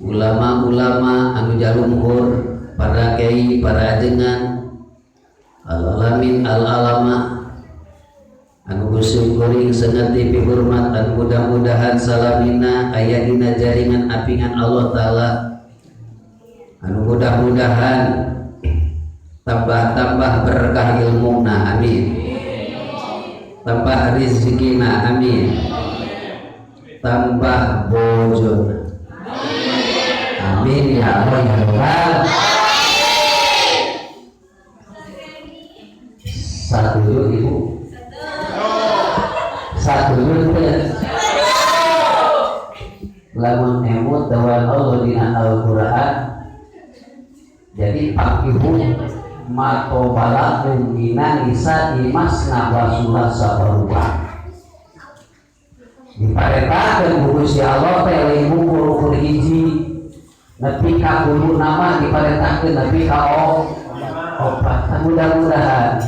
Ulama-ulama anu jalumhur, para kiai, para ajengan, al-alamin al-alama anu sim kuring sangat dipihormat, anu mudah-mudahan salamina aya dina jaringan apingan Allah Ta'ala, anu mudah-mudahan tambah-tambah berkah ilmuna, amin, tambah rizkina, amin, tambah bojona, amin ya Allah ya Rabbal. Satu ibu satu teh lamun emut dawuh Allah dina Al-Qur'an, jadi fankihu ma thaba lakum minan nisa'i masna wa tsulasa wa ruba'. Diparentakeun ku Gusti Allah teh lain ukur-ukur hiji nepi ka kudu nama, diparentahkeun nepi ka opat. Mudah-mudahan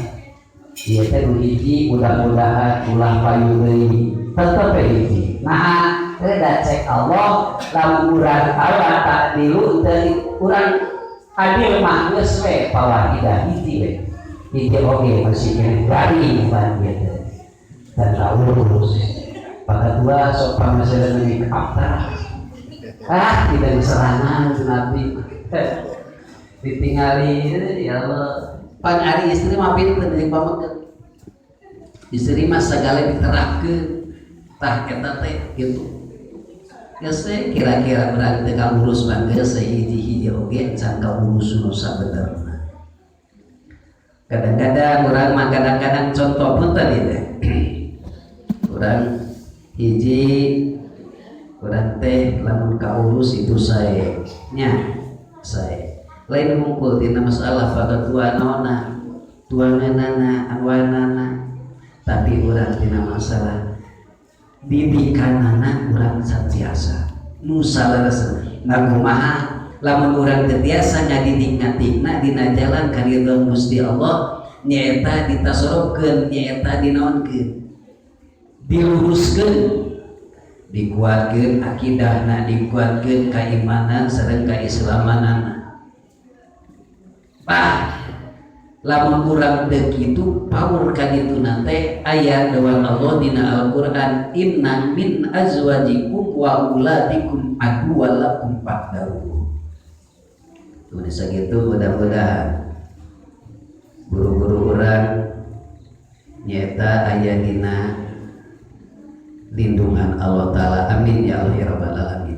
ieu teh nu hiji, mudah-mudahan ulah payu deui, tetep we hiji. Nah, da cek Allah lamun urang Allah ta'dilu teu, urang adil mah geus we fawahidah, hiji we. Hiji oge masih keneh garing ban gitu dan urus pada dua sok pamasalan make up. Ah, tidak diserangan Nabi ditinggali. Ya Allah, pan ari istri mah pinter jeung pameget. Istri mah segala diterapkeun, tah eta teh gitu. Geus kira-kira urang teh kaurus mah geus hiji-hiji oge can kaurus nu sabenerna. Kadang-kadang urang mah, kadang-kadang contoh pun tadi teh urang hiji, urang teh lamun kaurus itu sae nya, sae. Lain hungkul tina masalah pada naonna, tuanganana, anwanana, tapi urang tina masalah didikanana urang satiasa nu saleresna. Nah, kumaha lamun urang teu tiasa ngadidik ngatikna dina jalan karidhoan Gusti Allah, nyaeta ditasorobkeun, nyaeta dinaonkeun, diluruskeun, dikuatkeun akidahna, dikuatkeun keimanan sareng keislamanana. Bah, lamun urang teu kitu power ka dituna teh aya dawuh Allah dina Al-Qur'an, inna min azwajikum wa auladikum aduwwan lakum fahdzaruhum. Tuh sakitu, mudah-mudahan buru-buru urang nyaeta aya dina lindungan Allah Ta'ala, amin ya Allah ya Rabbal alamin.